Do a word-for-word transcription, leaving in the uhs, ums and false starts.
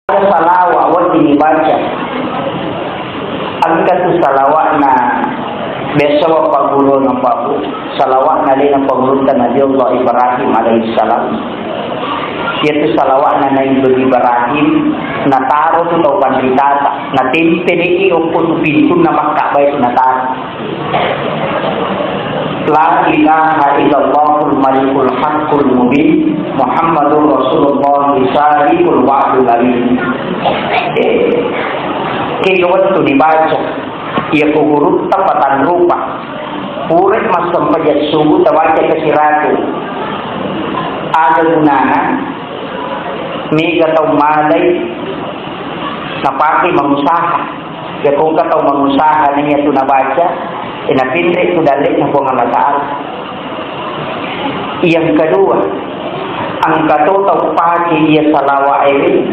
Ada salawat wedding dibaca. Engka tu salawatna biasa wa paguru nampaku. Salawatna alena pagurutta Nabi Allah Ibrahim alaihissalam. Yaitu salawatna Nabi Ibrahim, nataro tu tau panritata, natempe deki okko tu pintunna Makka'ba itu nataro. La ilaha illallahul malikul haqqul mubin, Muhammadur Rasulullah sadiqul wa'dul amin. Eh, kega wettu nibaca, iya ku hurufta patanrupa. Pura massempajang subuh tabaca ke siratu. Ada gunana, mega tau malai, napake mangusaha. Iya ko engka tau mangusaha naiya tu nabaca, eh, napinre tu dalle'na Puang Allah Ta'ala. Yang kedua, engka to tau pake iya salawat ewe,